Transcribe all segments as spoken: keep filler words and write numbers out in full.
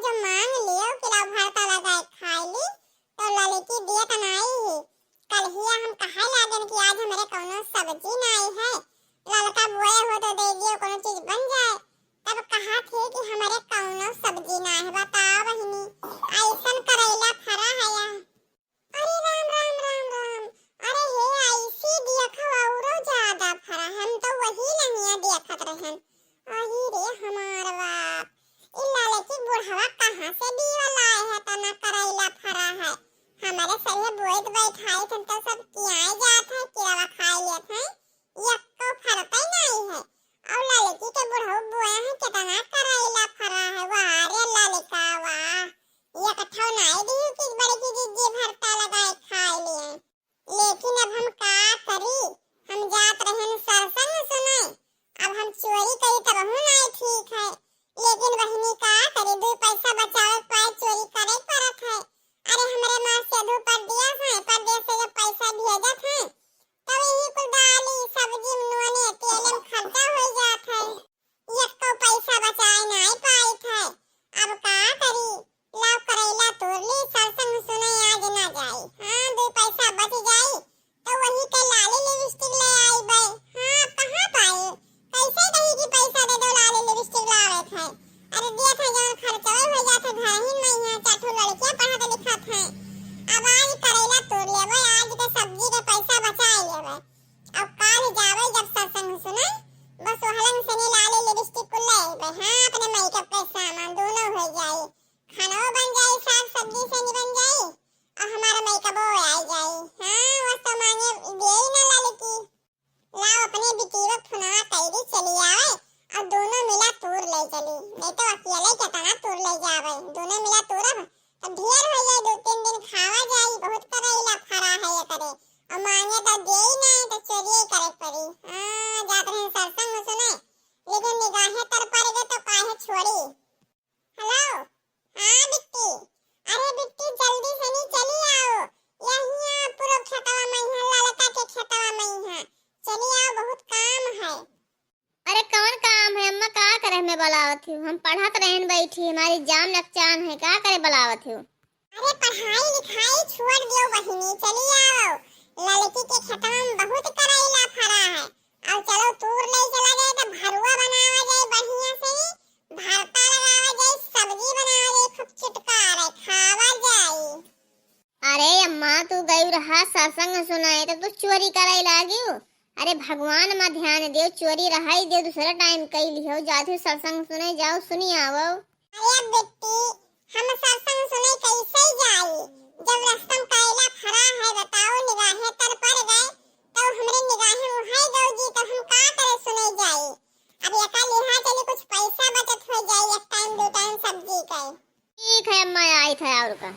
जो मांग लियो कि लाओ भरता लगाए खाए ली, तो ललकी दियत नाई ही। कलहिया हम कहे लागन कि आज हमरे कौनो सब्जी नाई है, ललका बोए हो तो दे दियो, कौनो चीज बन जाए। तब कहा थी कि हमरे कौनो सब्जी नाई है, बताओ बहिनी, ऐसन करैला फरा है या। अरे राम, राम, राम, राम। अरे हे, ऐसी देखो औरो ज्यादा फरा, हम तो वही नहीं देखत रहन। अही रे हमार बाप, ई ललकी बुढ़वा कहाँ से बीवा लाए है, तना करैला फरा है। हमारे सभे बोइत बैठाई थन तो सब कियाए जात है, किरावा खाए लेत है, यक्को फरते नहीं है। और ललकी के बुढ़ऊ बोए है, कितना करैला फरा है, वाह रे ललका वाह। एक ठो नाई दिहू कि बड़की जिज्जी भरता लगाए खाए लिए। लेकिन अब हम का करी, हम जात रहन सरसंग सुने, अब हम चोरी करी तबहू नाई ठीक है। लेकिन बहिनी का करी, दू पैसा बचावे पाए चोरी करे पड़त है। अरे हमरे माँ सेधू परदेस है, परदेस से जब पैसा भेजत है, तब यही कुल दाली, सब्जी, नूने, तेले में खर्चा हो जात है। यक्को पैसा बचाए नाई पाइत है, अब का करी? लाओ करैला तोड़ ली, सरसंग सुने आज ना जाई। हाँ, दू पैसा बच जाई, तो वही के लाली लिपस्टिक ले आई बे। हाँ, अब कहाँ पाई? कैसे कही कि पैसा दे दो, लाली लिपस्टिक लावे थे? अरे दिया था जौन खर्चवे हो जात है, घर ही में है, चार ठो लड़कियां पढ़त लिखत हैं। अब आज करैला तोड़ लेबे, आज के सब्जी के पैसा बचाए लेबे। अब काल जावे जब सत्संग सुने, बस वहलन से नी लाली लिपस्टिक कुल ले अइबे। हाँ, अपने मेकअप के सामान दोनों हो जाई, खानवो बन जाई, साग सब्जी से निबन जाई, और हमारा मेकअपो आ जाई। हाँ, बस तो मांगे देई ना ललकी। लाओ अपने बिटिया फोनवा कैरी चली आवे, और दोनों मिला तूर ले चली, नहीं तो अकेले केतना तूर ले जावे। दोनों मिला तूरब, तब ढेर हो जाए, दो तीन दिन खावा जाई, बहुत करैला फरा है ये करे। और मांगे तो देई नहीं, तो चोरिये करे पड़ी। हाँ, जात रहे सरसंग सुने, लेकिन निगाहे तर पड़ गए तो काहे छोड़ी। हेलो, हाँ बिट्टी, अरे बिट्टी जल्दी से नी चली आओ, यहिया पूरा खेतवा में है, ललका के खेतवा में है, चली आओ, बहुत काम है। अरे कौन काम है अम्मा, का करे हमें बुलावत हो? हम पढ़त रहन बैठी, हमारी एग्जाम नकचान है, का करे बुलावत हो? अरे पढ़ाई लिखाई छोड़ दियो बहिनी, चली आओ, ललकी के खेतवा में बहुत करैला फरा है, और चलो तूर ले चला जाए तो भरुआ बनावा जाए बढ़िया से, भरता लगावा जाए, सब्जी बनावा जाए, खूब चुटकारे खावा जाए। अरे अम्मा, तू गई रहा सत्संग सुनाए तो तू चोरी करे लागियो। अरे भगवान मा ध्यान दियो, चोरी रहाई दियो, दूसरा टाइम कई लिहो, जाओ सत्संग सुने जाओ, सुनी आवो। अरे बिट्टी, हम सत्संग सुने कैसे जाई? जब रस्ता में करैला फरा है, बताओ, निगाहे तर पड़ गए, तो हमरे निगाहे उहाई गौ जी, तो हम का करे सुने जाई? अब एका लिहा चली, कुछ पैसा बचत हो जाई, एक टाइम दो टाइम सब्जी के। ठीक है अम्मा, आई था और का।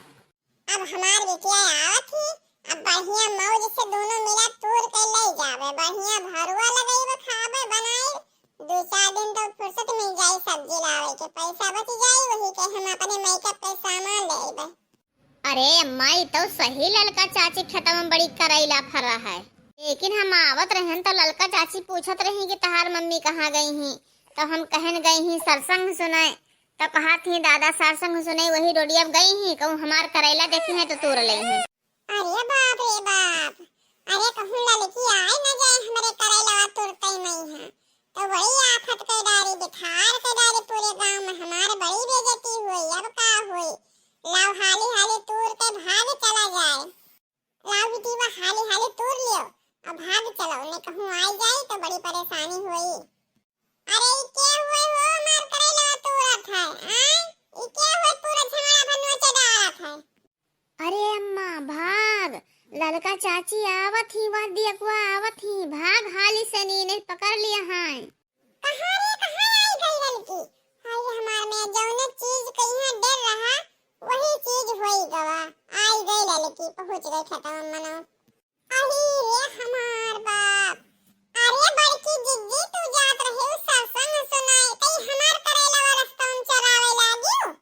अब हमार बिटिया आवत ही, अब बढ़िया मौज से दोनों मिला तूर के ले जावे, बढ़िया भरुआ लगइबे, खाबे, बनाई, दो चार दिन तो फुर्सत मिल जाई सब्जी लावे के, पैसा बच जाई, वही के हम अपने मेकअप के सामान ले अइबे। अरे अम्मा, ई तो सही ललका चाची खेतवा में बड़ी करैला फरा है, लेकिन हम आवत रहन तो ललका चाची पूछत रही कि तहार मम्मी कहाँ गई ही, तो हम कहन गई ही सत्संग सुने, तो कहा थी दादा सत्संग सुने वही रोडिया गई ही, कहूँ हमार करैला देखी है तो तोड़ ले ही। अरे बाप रे बाप, अरे कहूँ ललकी आए न जाए हमरे करैलवा तुरतई मई है, तो बड़ी आफत के डारी, बिथार के डारी, पूरे गांव में हमार बड़ी बेइज्जती हुई। अब का हुई? लाओ हाली हाली तूर के भाग चला जाए। लाओ बिटिया हाली हाली तूर लियो, अब भाग चलो, ने कहूँ आई जाए तो बड़ी परेशानी हुई। अरे ई के हुए हो, हमार करैलवा तूरत है, आय? ई के हुए पूरा झगड़ा भनुआ चढ़ावत है? अरे अम्मा, भाग, ललका चाची आवत ही, वह दियकुआ आवत ही, भाग हाली से नी, नहीं पकड़ लिया है। कहाँ रे, कहाँ आई गई ललकी? हाय हमार में जौने चीज कहीं डर रहा, वही चीज होई गवा। आई गई ललकी, पहुँच गई खेतवा मनो। अही रे हमार बाप। अरे बड़की जिज्जी, तू जात रहे उ सत्संग सुनाए, तई हमार करैलवा रस्ता में चोरावे लागियो?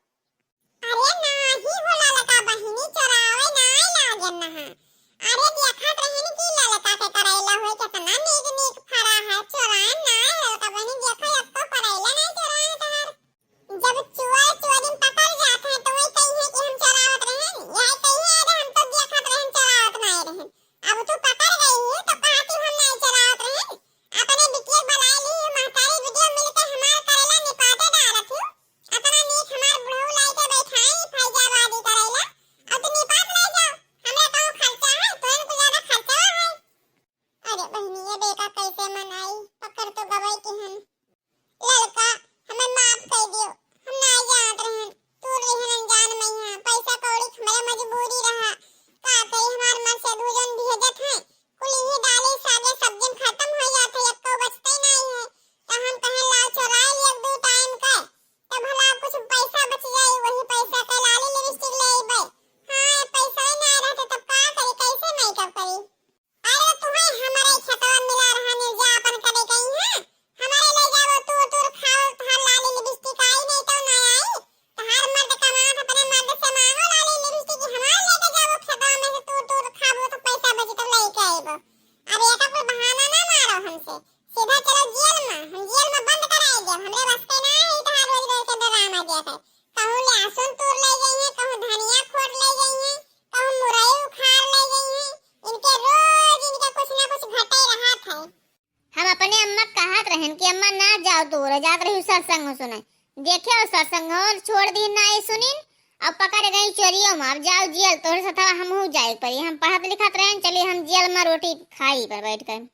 अरे नाही हो ललका बहिनी, चोरावे नाय लागन नहा। अरे देखत रहन कि ललका के करैला होय केतना नीक नीक फरा है, चोराए नाय ललका बहिनी, देखो एको करैला नाय चोराए तहार। जब चोर चोरी में पकड़ जा हमरे बस के ना है तहार रोज रोज के ड्रामा देखै। कहूँ लहसुन तूर लै गई है, कहूँ धनिया खोट लै गई है, कहूँ मुरई उखाड़ लै गई है। इनके रोज इनके कुछ ना कुछ घटै रहत है। हम अपने अम्मा क कहत रहन कि अम्मा ना जाओ तूर, जात रही सत्संग सुनै। देखे हो सत्संग हो छोड़ दी ना, ये सुनिन। अब पकड़ गई चोरियो मा, अब जाओ जेल, तोहरे साथ हमहू जाए परी। हम पढ़त लिखत रहन, चली हम जेल मा रोटी खाई पर बैठ कर।